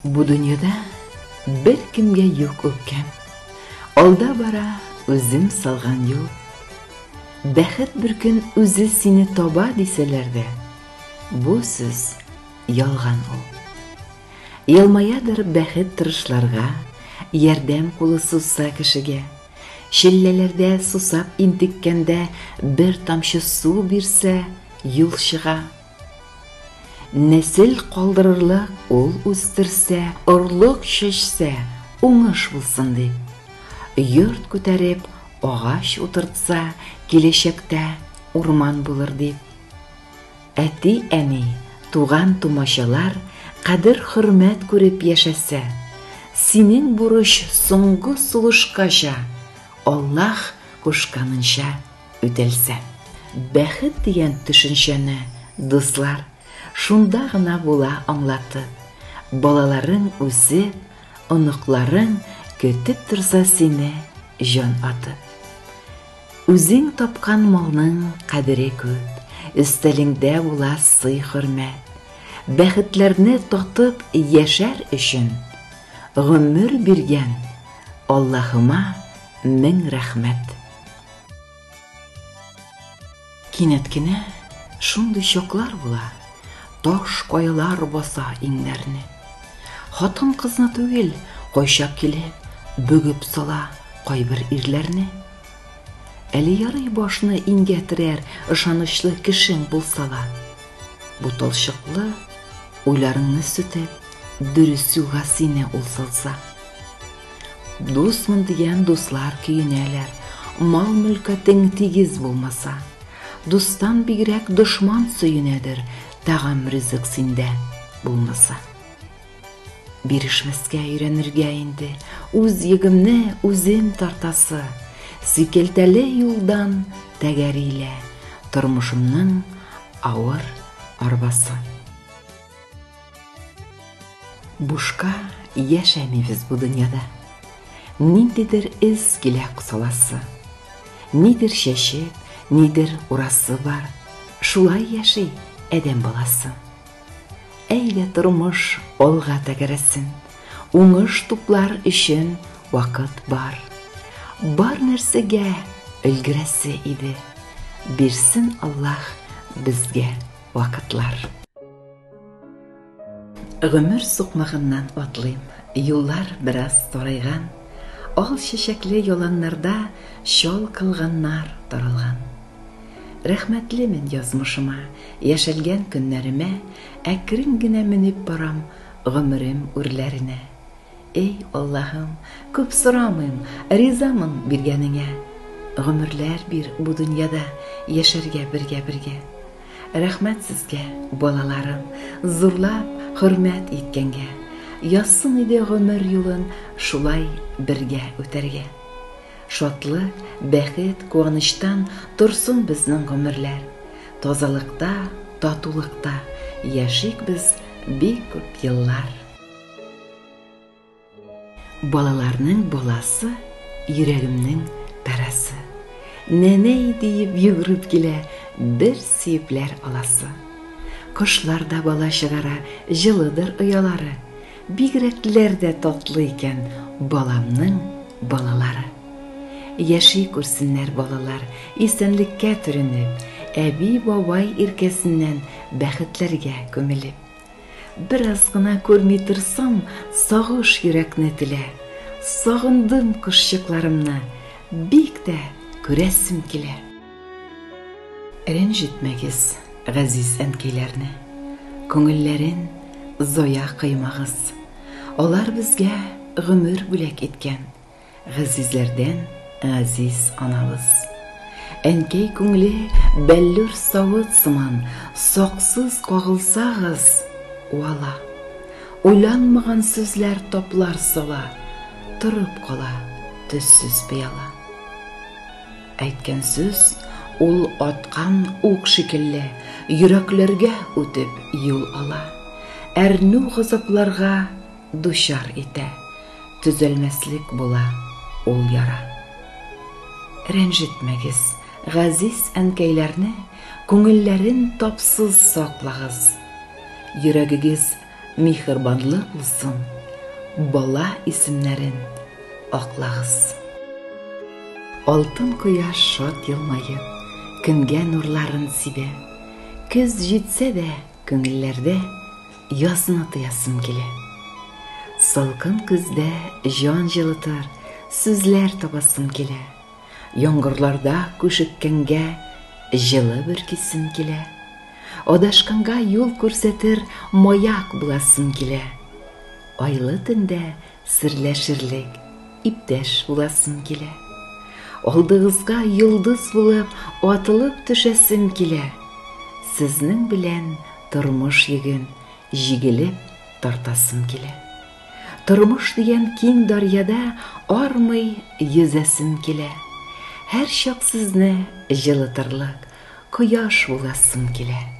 Бу дөньяда беркемгә юк үпкәм. Алда бара үзем салган юл. Бәхет бер көн үзе сине таба дисәләр дә, бу сүз ялган ул. Елмаядыр бәхет тырышларга, ярдәм кулы сузса кешегә. Челләләрдә сусап интеккәндә бер тамчы су бирсә, юлчыга. Нәсел калдырырлык ул үстерсә, орлык чәчсә, уңыш булсын дип. Йорт күтәреп, агач утыртса, киләчәктә урман булыр дип. Әти-әни, туган-тумачалар кадер-хөрмәт күреп яшәсә, синең бурыч соңгы сулышкача Аллаһ кушканынча үтәлсә. Бәхет дигән төшенчәне, дуслар, шунда гына була аңлатып. Балаларың үсеп, оныкларың көтеп торса сине җан атып. Үзең тапкан малның кадере күп, өстәлеңдә була сый-хөрмәт. Бәхетләрне татып яшәр өчен гомер биргән Аллаһыма мең рәхмәт. Кинәт кенә шундый чаклар була, таш каялар баса иңнәрне. Хатын-кызны түгел, кайчак килеп, бөгеп сала кайбер ирләрне. Әле ярый башны иңгә терәр ышанычлы кешең булса ла. Буталчыклы уйларыңны сүтеп, дөрес юлга сине ул салса. Дусмын дигән дуслар көенәләр, мал-мөлкәтең тигез булмаса. Дустан бигрәк дошман сөенәдер, тәгам ризык синдә булмаса. Бирешмәскә өйрәнергә инде, үз йөгемне үзем тартасы. Сикәлтәле юлдан тәгәри лә тормышымның авыр арбасы. Бушка яшәмибез бу дөньяда. Ниндидер эз килә саласы. Нидер чәчеп, нидер урасы бар. Шулай яши адәм баласы. Әйдә тормыш алга тәгәрәсен. Уңыш туплар өчен вакыт бар. Бар нәрсәгә өлгерәсе иде. Бирсен Аллаһ безгә вакытлар. Гомер сукмагыннан атлыйм, юллар бераз тарайган, ал чәчәкле яланнарда чал кылганнар таралган. Рәхмәтлемен язмышыма, яшәлгән көннәремә, әкрен генә менеп барам гомерем үрләренә. Эй, Аллаһым, күп сорамыйм, ризамын биргәнеңә. Гомерләр бир бу дөньяда яшәргә бергә-бергә. Рәхмәт сезгә, балаларым, зурлап хөрмәт иткәнгә. Язсын иде гомер юлын шулай бергә үтәргә. Шатлык, бәхет, куанычтан торсын безнең гомерләр. Тазалыкта, татулыкта яшик без бик күп еллар. Балаларның баласы, йөрәгемнең парәсе. Нәнәй диеп йөгереп килә, бер сөепләр аласы. Кошлар да бала чыгара, җылыдыр оялары. Бигрәкләр дә татлы икән баламның балалары. Яши күрсеннәр балалар, исәнлеккә төренеп, әби-бабай иркәсеннән бәхетләргә күмелеп. Бераз гына күрми торсам, сагыш йөрәкне телә. Сагындым кошчыкларымны, бик тә күрәсем килә. Рәнҗетмәгез газиз әнкәйләрне, күңелләрен зая кыймагыз. Алар безгә гомер бүләк иткән. Газизләрдән газиз анабыз. Әнкәй күңле бәллүр савыт сыман, саксыз кагылсагыз, уала. Уйланмаган сүзләр таплар сала, торып кала төссез пыяла. Әйткән сүз ул аткан ук шикелле, йөрәкләргә үтеп юл ала. Әрнү-газапларга дучар итә. Төзәлмәслек була ул яра. Рәнҗетмәгез газиз әнкәйләрне, Күңелләрен тапсыз саклагыз. Йөрәгегез миһербанлы булсын. бала исемнәрен аклагыз. Алтын кояш шат елмаеп, көнгә нурларын сибә. Көз җитсә дә, күңелләрдә язны тоясым килә. Салкын көздә җан җылытыр сүзләр табасым килә. Яңгырларда күшеккәнгә җылы бөркисем килә. Адашканга юл күрсәтер маяк буласым килә. Айлы төндә серләшерлек иптәш буласым килә. Алдыгызга йолдыз булып атылып төшәсем килә. Сезнең белән тормыш йөген җигелеп тартасым килә. Тормыш дигән киң дарьяда армый йөзәсем килә. Һәрчак сезне җылытырлык кояш буласым килә.